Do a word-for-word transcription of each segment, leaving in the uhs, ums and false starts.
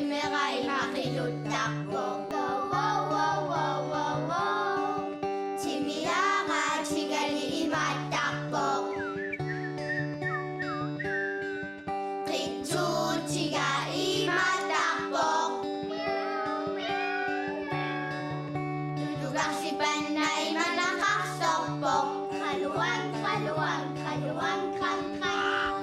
Timera ima qiluttarpoq. Wow, wow, wow, wow, wow, wow. Timiara tigali imaattarpoq. Qitsuutiga imaattarpoq. Tulugarsipanna imanaqarsorpoq. Qaluang, qaluang, qaluang, qam, qam.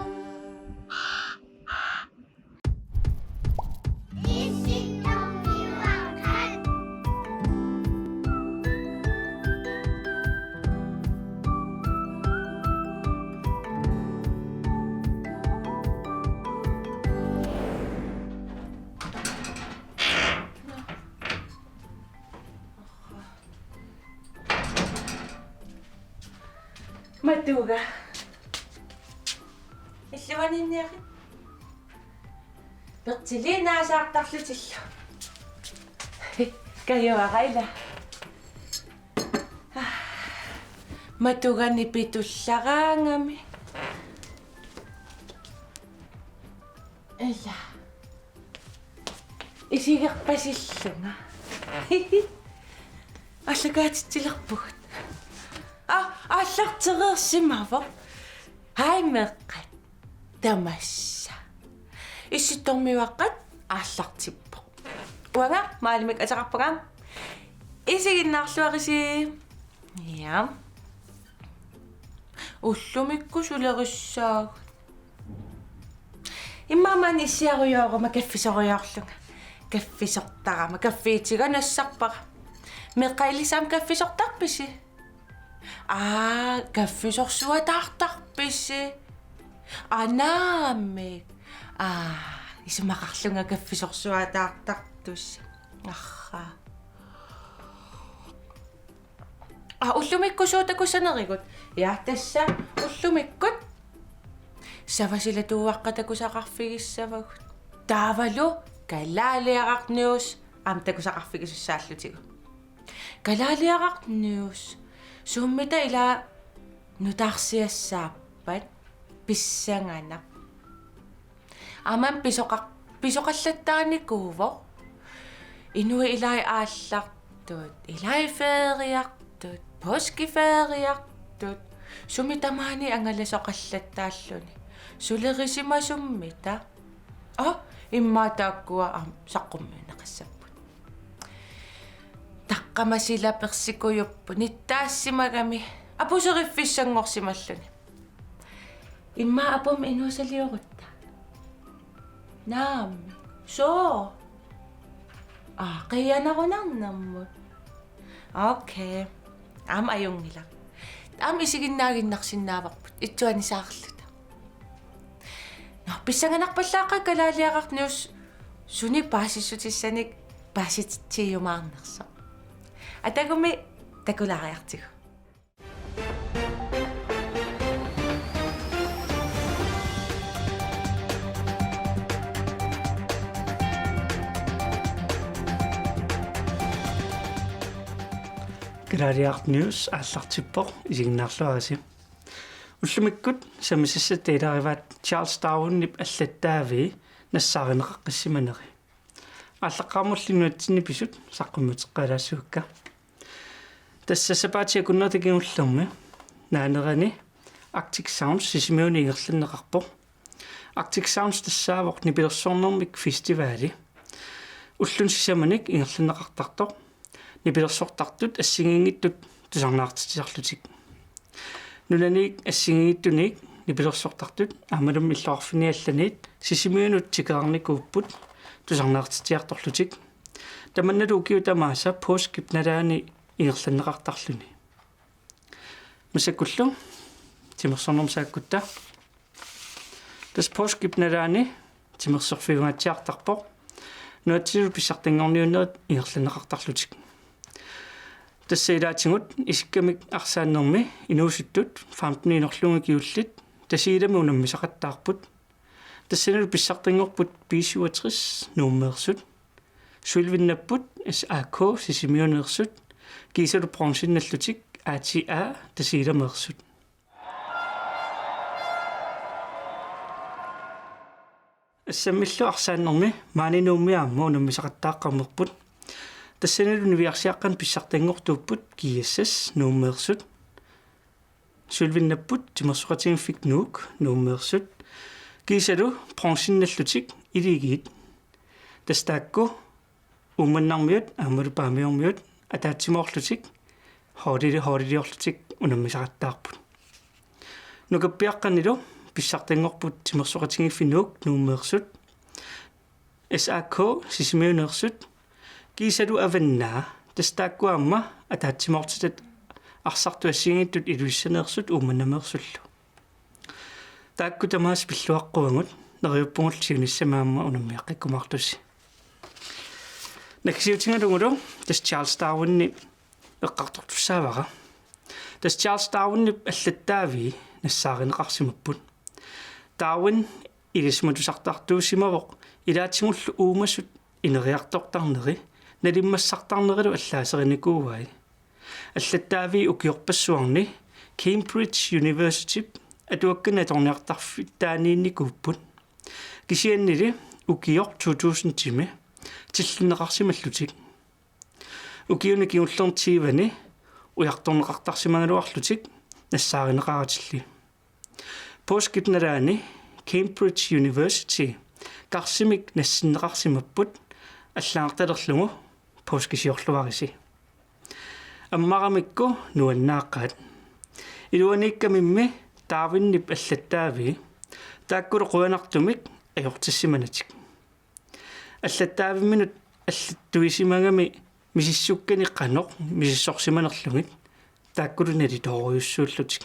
Matuga. Illuaninniarit. Pertiliinaasaartarlutillu. Kajuaraila. Matugani pitullaraangami. Ila. Isigerpasillunga. Aallakaatitsilerpugut. Aa, aallartereersimavoq. Haj meeqqat. Tamassa. Issittormiuaqqat aallartippoq. Uanga Maalimik ateqarpunga. Isiginnaarluarisi. Ja. Ullumikkut sulerissaagut. Immaqa maani issiarujooruma kaffisorujoorlunga. Kaffisortarama, kaffiitiga nassarpara. Meeqqat ilissi aamma kaffisortarpisi? Aa, kaffisorsuataartarpisi? Aa, naamik. Aa, isumaqarlunga kaffisorsuataartartusi. Arraa. Aa, ullumikkut suut takussanerigut. Ja, tassa ullumikkut. Savasilatuuaqqat takusaqarfigissavagut. Taavalu kalaaliaraq news aamma takusaqarfigisussaallutigit. Kalaaliaraq news. Suummita ila nutaarsiassaappat pissanganaq. Aamma pisoqa-, pisoqallattaanikuuvoq. Inuit ilai aallartut, ilai feriartut, poskiferiartut. Sumi tamaani angalasoqallattaalluni. Sulerisimasoq summita. Aa, immaqa taakkua aamma saqqummiunneqassapput. Taqqama sila persikujuppoq nittaassimagami apuserifissanngorsimalluni. Immaqa apummi inuusaliorutta. Naammi. Soo. Aa, qiianarunarnermut. Okay. Aamma ajunngilaq. Aamma isiginnaaginnarsinnaavarput. Itsuanisaarluta. Nå, pissanganarpallaaqqat kalaaliaraq news sunik paasissutissanik paasititsiumaarnersoq. Atagumi takulaariartigu. Kalaaliaraq news aallartippoq, isiginnaarluarisi. Ullumikkut sammisassatta ilagivaat Charles Darwinip allattaavii nassaarineqaqqissimaneri. Aallaqqaammulli nunatsinni pisut saqqummiuteqqalaassavakka. Tassa sapaatip akunnerata kingullermi naanerani Arctic Sounds Sisimiuni ingerlanneqarpoq. Arctic Sounds tassaavoq nipilersornermik festivali. Ulluni sisamanik ingerlanneqartartoq. Nipilersortartut assigiinngitsut tusarnaartitsisarlutik. Nunaniit assigiinngitsunik nipilersortartut aammalumi illoqarfinni allaniit Sisimiunut tikeraarnikuupput tusarnaartitsiartorlutik. Tamannalu ukiut tamaasa påskip nalaani ingerlanneqartarluni. Massakkullu timersornermut saakkutta. Tassa påskip nalaani timersorfiungaatsiartarpoq. Nunatsinnut pissartanngorniunnerit ingerlanneqartarlutik. Tassa ilaatigut isikkamik arsaannermi inuusuttut femten inorlugit kingulliit Tasiilami unammisaqattaarput. Tassanilu pissartanngorput B syvogtres Nuummeersut. Sølvinnapput S A K Sisimiuneersut. Kiisalu bronzinnallutik A T A Tasiilameersut. Assammillu arsaannermi maani Nuummi aamma unammisaqattaaqqammerput. Tassanilu niviarsiaqqanik pissartanngortuupput G S S Nuummeersut. Sølvinnapput timersoqatigiiffik Nuuk Nuummeersut. Kiisalu bronzennallutik Iligiit. Tassa taakku Uummannarmiut aammalu Paamiormiut ataatsimoorlutik holdili-, holdiliorlutik unammisaqattaarput. Nukappiaqqanilu pissartanngorput timersoqatigiiffik Nuuk Nuummeersut, S A K Sisimiuneersut, kiisalu Avannaa, tassa taakku aamma ataatsimoortitat arsartut assigiinngitsut Ilulissaneersut Uummannameersullu. Taakku tamaasa pilluaqquagut, neriuppugut siunissami aamma unammiaqqikkumaartusi. Naggasiutigalugulu tassa Charles Darwini eqqartortussaavara. Tassa Charles Darwinip allattaavii nassaarineqarsimapput. Darwin ilisimatusartartuusimavoq ilaatigullu uumasut ineriartortarneri nalimmassartarnerilu allaaserinikuuai. Allattaavii ukiorpassuarni Cambridge Universityp atuakkanik atorniartarfittaaniinnikuupput. Kisiannili ukioq to tusindimi tillinneqarsimallutik. Ukiuni kingullerni tyveni ujartorneqartarsimagaluarlutik nassaarineqaratilli. Påskip nalaani Cambridge University karsimik nassinneqarsimapput, allagartalerlugu påskisiorluarisi. Ammaramikku nuannaaqaat. Iluaniikkamimmi Darwinip allattaavii taakkulu qujanartumik ajortissimanatik. Allattaavimminut allattuisimagami misissukkani qanoq misissorsimanerlugit taakkulu nalitoorujussuullutik.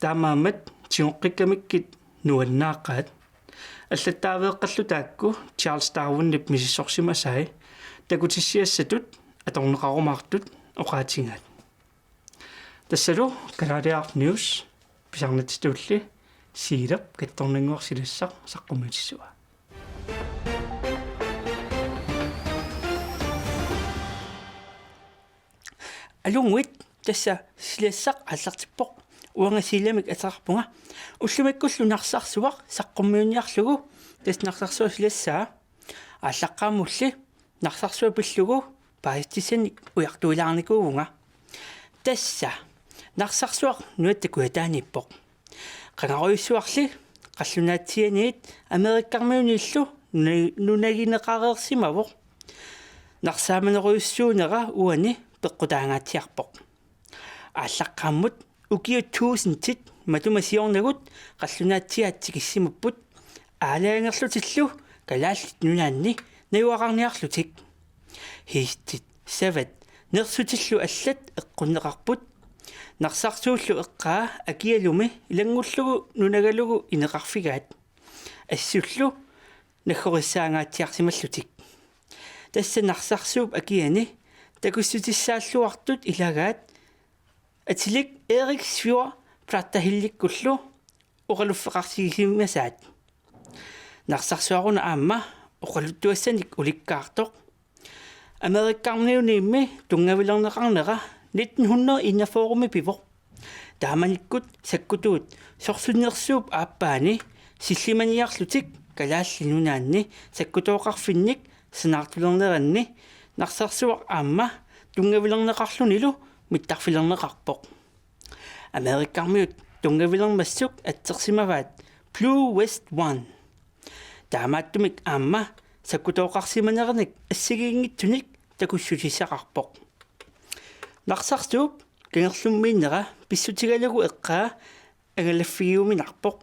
Taamaammat tigoqqikkamikkit nuannaaqaat. Allattaaveeqqallu taakku Charles Darwinip misissorsimasai takutissiassatut atorneqarumaartut oqaatigaat. Tassalu Kalaaliaraq News pisarnitsitulli Siilap kattornannguaq Silassaq saqqummiutissavaa. Alunguit, tassa Silassaq aallartippoq. Uanga Siilamik ateqarpunga. Ullumikkullu Narsarsuaq saqqummiunniarlugu tassa Narsarsuaq silassaa. Aallaqqaammulli Narsarsuaq pillugu paasissutissanik ujartuilaarnikuuvunga. Tassa Narsarsuaq nunatta kujataaniippoq. Qangarujussuarli qallunaatsianiit Amerikkarmiuniillu nuna-, nunagineqareersimavoq. Narsaamanerujussuunera uani peqqutaangaatsiarpoq. Aallaqqaammut ukiut tuusintit matuma siornagut qallunaatsiaat tikissimapput aalajangerlutillu Kalaallit Nunaanni najugaqarniarlutik. Hiistit, savat, nersutillu allat eqqunneqarput. Narsarsuullu eqqaa akialumi ilanngullugu nunagalugu ineqarfigaat. Assullu naggorissaangaatsiarsimallutik. Tassa Narsarsuup akiani takussutissaalluartut ilagaat atilik Erik Sjur Plattahillikkullu oqaluffeqarsigisimasaat. Narsarsuaq una aamma oqaluttuassanik ulikkaartoq. Amerikkarmiuniimmi tunngavilerneqarnera nitten hundrede enogfyrremi pivoq. Taamanikkut sakkutuut sorsunnersuup aappaani sillimaniarlutik Kalaallit Nunaanni sakkutooqarfinnik sanaartulerneranni Narsarsuaq aamma tunngavilerneqarlunilu mittarfilerneqarpoq. Amerikkarmiut tunngavilermassuk atsersimavaat Blue West One. Taamaattumik aamma sakkutooqarsimaneranik assigiinngitsunik takussutissaqarpoq. Narsarsuup kangerlummiinnera pissutigalugu eqqaa angalaffigiuminarpoq.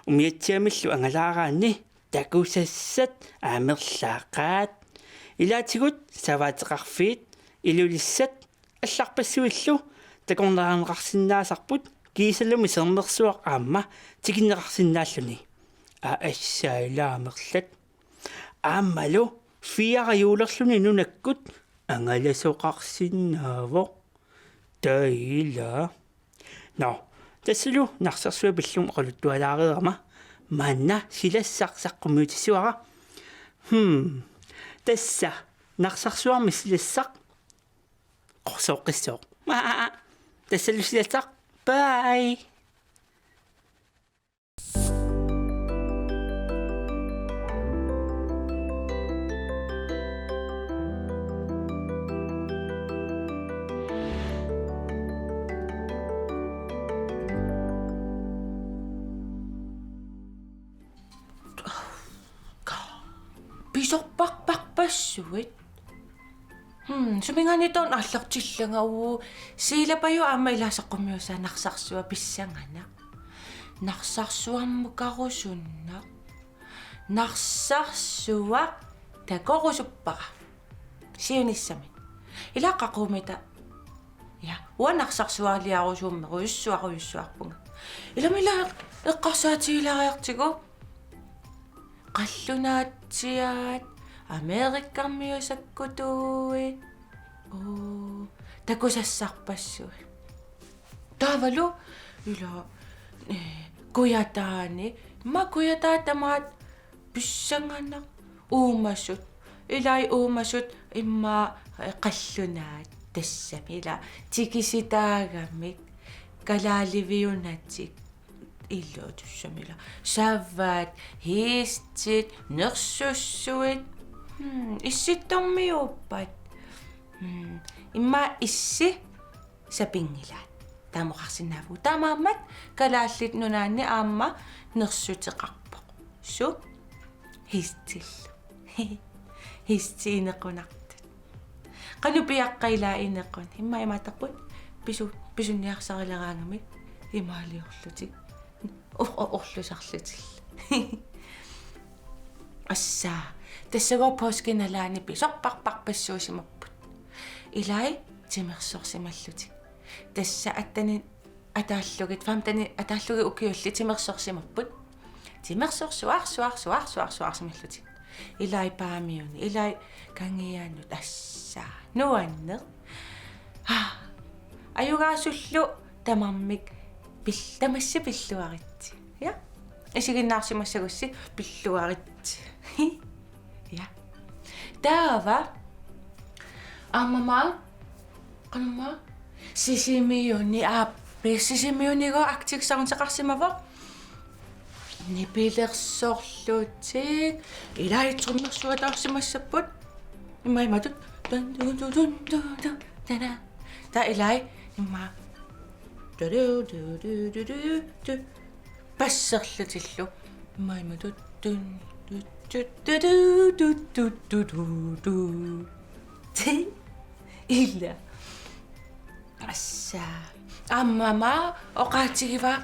Umiatsiamillu angalaaraanni takusassat amerlaqaat. Ilaatigut savaateqarfiit, Ilulissat allarpassuillu takornariarneqarsinnaasarput kiisalumi sermersuaq aamma tikinneqarsinnaalluni. Aa, assailaamerlat. Aammalu firehjulerluni nunakkut angalasoqarsinnaavoq. Taila. Nå, tassalu Narsarsuaq pillugu oqaluttualaareerama maanna Silassaq saqqummiutissavara. Hmm. Tassa Narsarsuarmi Silassaq qorsooqqissooq. Aa, aa, aa. Tassalu Silassaq. Bye. Pisorparparpassuit. Hmm, suminngaanniit taanna aallartillanga uu. Siilapaju aamma ilaa saqqummiussaa narsarsuaq pissanganaq. Narsarsuarmukarusunnaq. Narsarsuaq takorusuppara. Siunissami. Ilaa qaqumita. Ja, uanga narsarsualiarusuummerujussuarujussuarpunga. Ilami ilaa eqqarsaatigilaariartigu. Qallunaatsiaat, Amerikkarmiusakkutui. Oo, takusassarpassuit. Taavalu, ilaa, eh, Kujataani. Immaqa Kujataat tamaat pissanganaq uumasut. Ilai uumasut immaqa, eh, qallunaat tassami. Ilaa tikisitaagamik, kalaaliviunatik. Ilaa tassami ilaa. Savaat, hiistit, nersussuit. Hmm, issittormiuuppat. Hmm, immaqa issi sapinngilaat. Taama oqarsinnaavugut. Taamaammat Kalaallit Nunaanni aamma nersuteqarpoq. Su? Hiistillu. Hiistit inequnartut. Qanoq piaqqat ilaa inequnat. Immaqa imaattarput pisu-, pisunniarsarileraangamik imaaliorlutik. Or-, or-, orlusarlutillu. Assaa. Tassagooq påskenalaani pisorparparpassuusimapput. Ilai timersorsimallutik. Tassa atteni ataallugit, femteni ataallugit ukiulli timersorsimapput. Timersorsuarsuarsuarsuarsuarsimallutik. Ilai Paamiuni, ilai Kangianut, assaa. Nuanneq. Ha. Ajugaasullu tamarmik pil-, tamassi pilluaritsi. Ja? Isiginnaarsimassagussi pilluaritsi. Ja. Taava. Aamma maa. Qanormaa. Sisimiuni aappi. Sisimiunigooq Arctic Soundeqarsimavoq. Nipilersorlutik. Ilai trommersuataarsimassapput. Immaqa imatut. Tun, tun, tun, tun, tun, tun, tana. Taava ilai. Immaqa. Du, du, du, du, du, du, du. Passerlutillu. Immaqa imatut. Tun, tu, tu, tu, du, du, du, du, du, du. Ti. Ilaa. Assaa. Aamma maa oqaatigivaa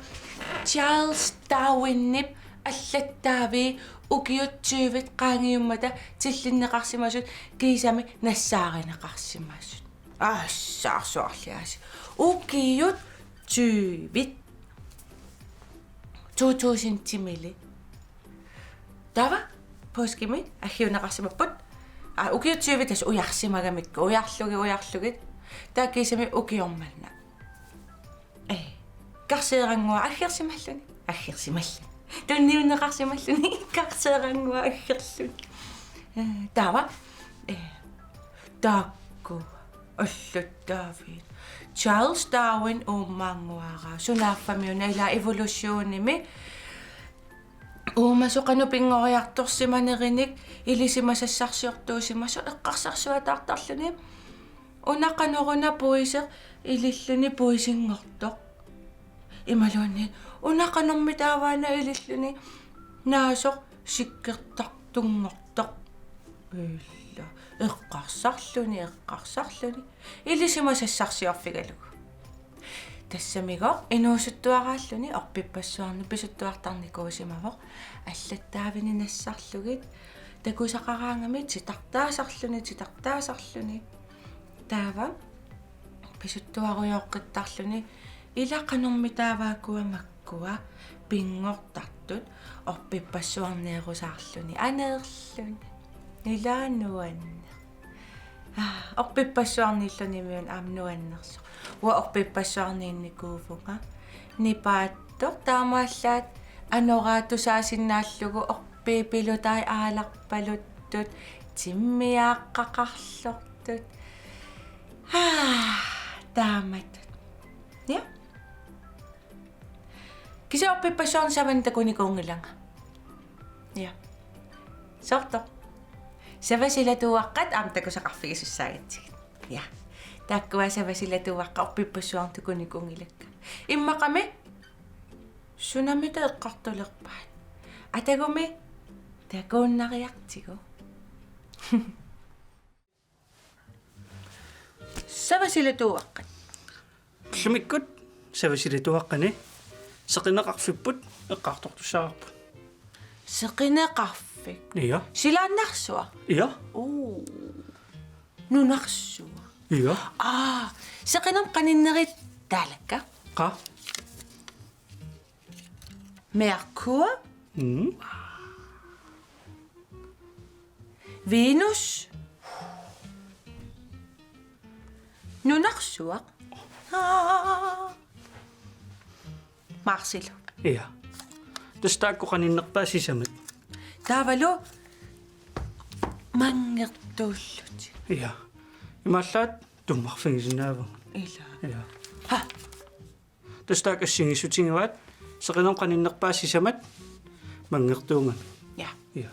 Charles Darwinip allattaavii ukiut tyvit qaangiummata tillinneqarsimasut kiisami nassaarineqarsimasut. Assaarsuarliaasi. Ukiut tyvit. To tusindimili. Taava påskimi aggiunneqarsimapput. Aa, ukiut tyvit tassa ujarsimagamikku, ujarlugit, ujarlugit. Taava kiisami ukioq manna. Ee, karseerannguaq aggersimalluni, aggersimalluni. Tunniunneqarsimalluni, karseerannguaq aggerluni. Ee, taava, ee, taakku allattaaviit. Charles Darwin uummaannguaraa, sunaaffami una ilaa evolutionimi. Uumasoq qanoq pinngoriartorsimanerinik ilisimasassarsiortuusimasoq eqqarsarsuataartarluni. Una qanoruna puiseq ililluni puisinngortoq. Imaluunniit una qanormitaava una ililluni naasoq sikkertartunngortoq. Illa. Eqqarsarluni, eqqarsarluni. Ilisimasassarsiorfigalugu. Tassamigooq inuusuttuaraalluni orpippassuarnik pisuttuartarnikuusimavoq. Allattaavini nassarlugit. Takusaqaraangami titartaasarluni, titartaasarluni. Taava pisuttuarujooqqittarluni. Ila qanormitaava ukua makkua pinngortartut orpippassuarneerusaarluni aneerluni. Ila nuanneq. Aa, orpippassuarniillunimi una aamma nuannersoq. Uanga orpippassuarniinnikuuvunga. Nipaattoq taamaallaat anoraa tusaasinnaallugu orpiippilutai aalarpaluttut timmiaaqqaqarlortut. Aa, taamatut. Ja. Kisianni orpippassuarnik savani takunikuunngilanga. Ja. Soorlu. Savasilaatuaqqat aamma takusaqarfigisussaagatsigit. Ja. Taakkua savasilaatuaqqat orpippassuarnik takunikuunngilakka. Immaqami sunamita eqqartulerpaat. Atagumi takuunnariartigu. Savasilatuaqqat. Ullumikkut savasilatuaqqani seqineqarfipput eqqartortussaavarput. Seqineqarfik. Ja. Silaannarsuaq. Ja. Uu. Nunarsuaq. Ja. Aa, seqinermut qaninnerit taalakka. Qa? Merkur. Mm. Venus. Nunarsuaq. Aa. Marsilu. Ja. Tassa taakku qaninnerpaat sisamat. Taavalu manngertuullutik. Ja. Imaallaat tummarfigisinnaavagut. Ila. Ja. Ha. Tassa taakku assigiissutigivaat seqinermut qaninnerpaat sisamat manngertuugamik. Ja. Ja.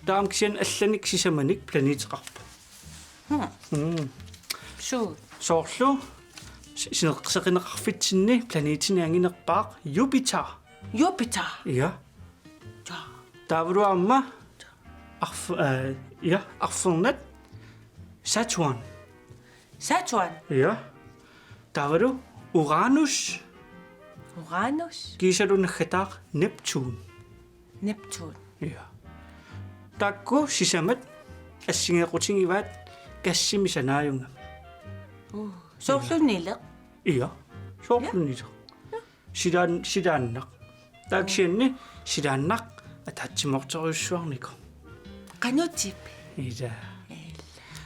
Taava kisianni allanik sisamanik planeteqarpoq. Hmm. Mm. Suu. Soorlu si-, sineq-, seqineqarfitsinni planetinik anginerpaaq Jupiter. Jupiter. Ja. Ja. Taavalu aamma arf-, øh, ja, arfernat Saturn. Saturn. Ja. Taavalu Uranus. Uranus. Kiisalu naggataaq Neptun. Neptun. Ja. Taakku sisamat assigeequtigivaat gassimik sanaajugami. Uh, soorlu nileq. Ja. Soorlu nileq. Silaan-, silaannaq. Taava kisianni silaannaq ataatsimoortorujussuarnikoq. Qanutip. Ila. Ila.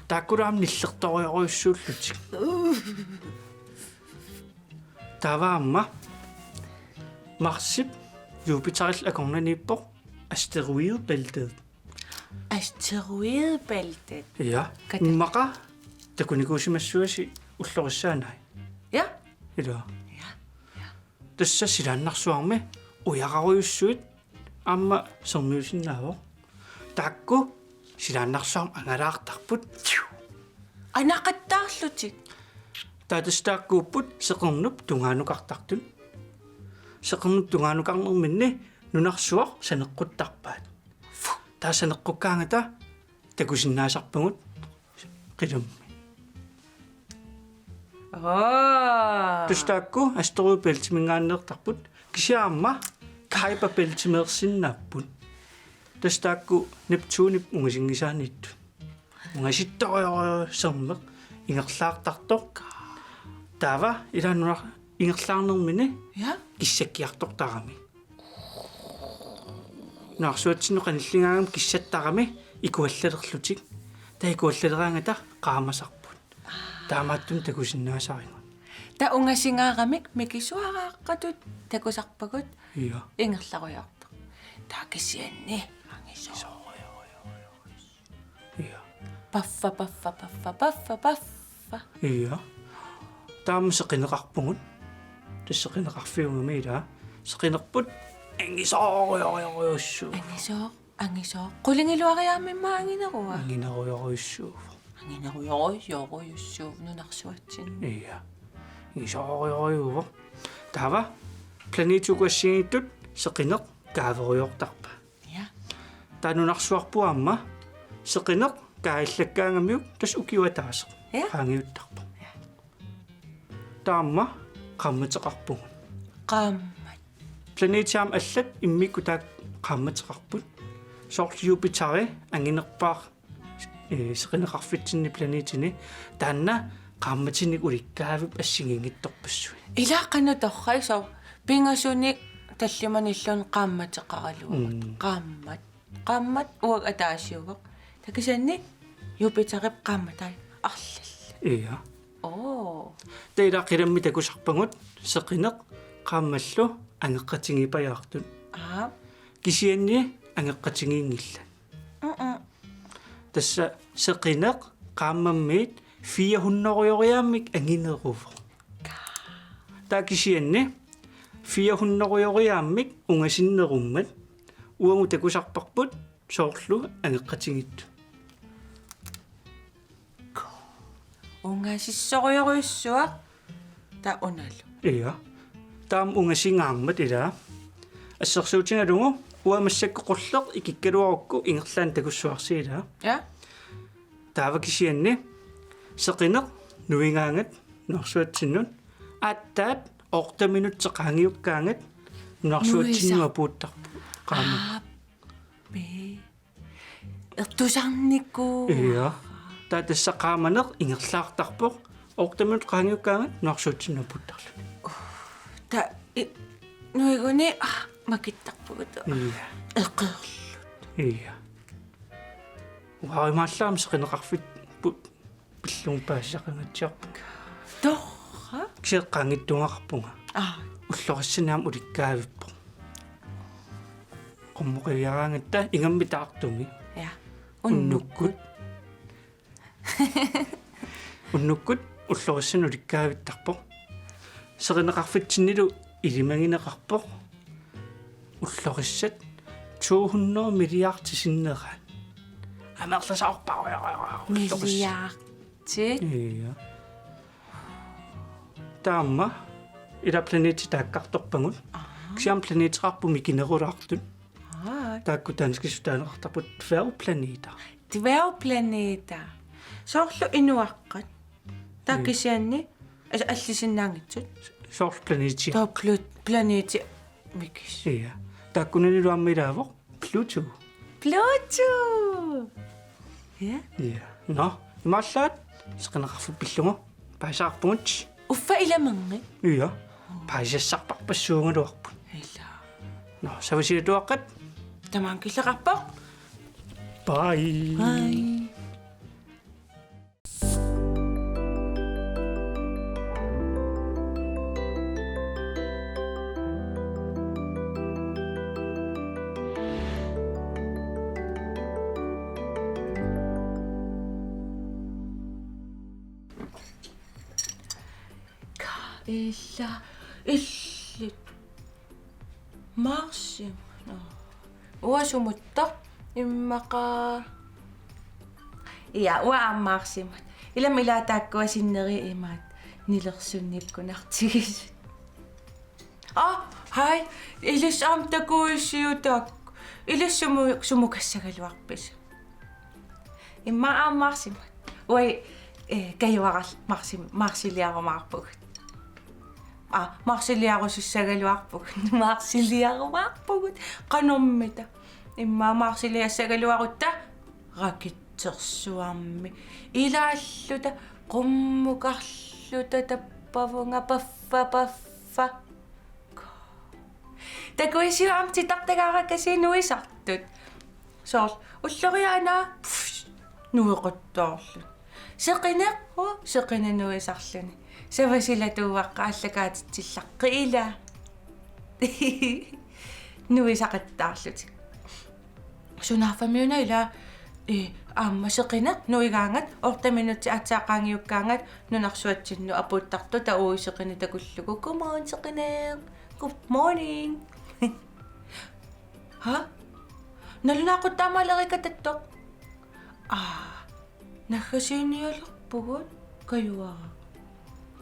Taakkulu aamma nillertorujorujussuullutik. Uh. Taava aamma Marsip Jupiterillu akornanniippoq asteroidebæltet. Asteroidebæltet. Ja. Kata. Immaqa takunikuusimassavasi ullorissaanai. Ja. Ila. Ja. Ja. Tassa silaannarsuarmi ujararujussuit aamma sermiusinnaavoq. Taakku silaannarsuarmi angalaartarput. Anaqattaarlutik. Taava tassa taakkuupput seqernup tungaanukartartut. Seqernup tungaanukarnerminni nunarsuaq saneqquttarpaat. Taava saneqqukkaangata takusinnaasarpagut qilammi. Aa. Tassa taakku asteroidebæltiminngaanneertarput, kisianni aamma Kuiperbæltimeersinnaapput. Tassa taakku Neptunip ungasinngisaaniittut. Ungasittorujorujussuarmik ingerlaartartoq. Taava ilaannuaq ingerlaarnermini. Ja. Kissakkiartortarami. Nunarsuatsinnut qanilligaangami kissattarami ikuallalerlutik. Taava ikuallaleraangata qaamasarput. Taamaattumik takusinnaasarigut. Taava ungasingaaramik mikisuaraaqqatut takusarpagut. Ja. Ingerlarujoortoq. Taava kisianni angisoorujoorujussuuvoq. Ja. Paffa, paffa, paffa, paffa, paffa. Ja. Taama seqineqarpugut. Tassa seqineqarfiugami ila. Seqinerput angisoorujorujussuuvoq. Angisooq, angisooq. Qulingiluariaammik aamma angineruvoq. Anginerujorujussuuvoq. Anginerujorujorujussuuvoq nunarsuatsinni. Ja. Angisoorujorujussuuvoq. Taava planetit uku assigiinngitsut seqineq kaaverujoortarpaat. Ja. Taava nunarsuarput aamma seqineq kaajallakkaangamiuk tassa ukioq ataaseq. Ja. Qaangiuttarpoq. Ja. Taava aamma qaammateqarpugut. Qaammat. Planetit aamma allat immikkut taakku qaammateqarput. Soorlu Jupiteri anginerpaaq, eh, seqineqarfitsinni planetini taanna qaammatinik ulikkaavik assigiinngitsorpassuit. Ila qanoq torrak, soorlu pingasunik tallimanilluunniit qaammateqaraluarput. Mm. Qaammat. Qaammat uagut ataasiuvoq. Taava kisianni Jupiterip qaammatai arlallit. Ja. Oo. Taava ila qilammi takusarpagut seqineq qaammallu angeqqatigiippajaartut. Aa. Kisianni angeqqatigiinngillat. Mm-mm. Tassa seqineq qaammammiit fire hundrede-ujoriaammik angineruvoq. Taava kisianni fire hundrede-ujoriaammik ungasinnerummat uagut takusarparput soorlu angeqqatigiittut. Ungasissorujorujussuaq taava unalu. Ja. Taava ungasingaarmat ila. Assersuutigalugu uanga massakkut qulleq ikikkaluarukku ingerlaannaq takussuarsi ila. Ja. Taava kisianni seqineq nuigaangat nunarsuatsinnut aatsaat otte minutsit qaangiukkaangat nunarsuatsinnut apuuttarpoq. Qaama. Aappi. Ertusarniku. Ja. Taava tassa qaamaneq ingerlaartarpoq. Otte minutsit qaangiukkaangat nunarsuatsinnut apuuttarluni. Taava i-, nuiguni, ah, makittarpugut. Ja. Eqeerluta. Ja. Uanga imaallaat aamma seqineqarfipput pillugu paasisaqangaatsiarpunga. Torrak? Kisianni qaangiuttuugaqarpunga. Aa. Ullorissani aamma ulikkaavippoq. Qummuqiviaraangatta ingammik taartumi. Ja. Unnukkut. Unnukkut. Unnukkut ullorissani ulikkaavittarpoq. Seqineqarfitsinnilu ilimagineqarpoq. Ullorissat to hundrede milliardit sinneraat. Amerlasaarpaa. Milliardit? Ja. Taama ila planetit taakkartorpagut. Aa. Kisianni planeteqarput mikinerulaartut. Aa. Taakku danskisut taaneqartarput dværgplaneter. Dværgplaneter. Soorlu inuaqqat. Taava Mm. kisianni, altså, allisinnaanngitsut. Soorlu planetia. Taava plu-, planetia mikis. Ja. Taakkunanilu aamma ilaavoq Pluto. Pluto! Ja. Ja. Nå, imaallaat seqineqarfik pillugu paasisaqarpugut. Uffa ilaminngit. Ja. Paasisassarpassuugaluarput. Ila. Nå, savasilatooqqat. Tamaanga killeqarpoq. Bye. Bye. Ka-, ila, illit. Marsi. Nå. Uanga sumuttoq immaqa. Ja, uanga aamma Marsimut. Ilami ila taakkua sinneri imaat nilersunnikkunartigisut. Ah, hej. Ilissi aamma takuisiuk taakku. Ilissi sumu-, sumukassagaluarpisi? Immaqa aamma Marsimut. Uai, eh, Kajuaraq Marsim-, Marsiliarumaarpugut. Aa, Marsiliarusussagaluarpugut. Marsiliarumaarpugut. Qanormita. Immaqa Marsiliassagaluarutta rakitsersuarmi. Ilaalluta, qummukarluta tappavunga paffa, paffa. Takuisiuk aamma titartagaarakasiit nuisartut. Soorlu ulloriaana, pff, nueqattaarluni. Seqineq, uu, seqineq nuisarluni. Savasilatuuaqqat aallakaatitsillaqqit ila. Nuisaqattaarlutik. Sunaaffamiuna ila, eh, aamma seqineq nuigaangat, otte minutsit aatsaat qaangiukkaangat, nunarsuatsinnut apuuttartoq, taava uagut seqineq takullugu. Come on, seqineq. Good morning. Ha? Nalunaaquttaamaalerikatattoq. Aa, naggasiinialerpugut Kajuaraq.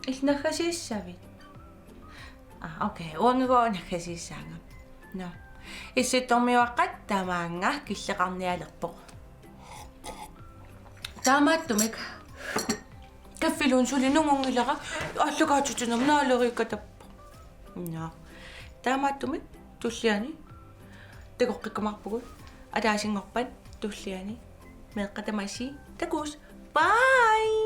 Illit naggasiissavit? Aa, okay. Uangagooq naggasiissaanga. Nå. Issittormiuaqqat tamaanga killeqarnialerpoq. Taamaattumik. Kaffiluunniit suli nungunngilara. Aallakaatitsinermi naalerikatappoq. Nå. Taamaattumik tulliani takoqqikkumaarpugut. Ataasinngorpat tulliani meeqqat tamassi takuss. Bye!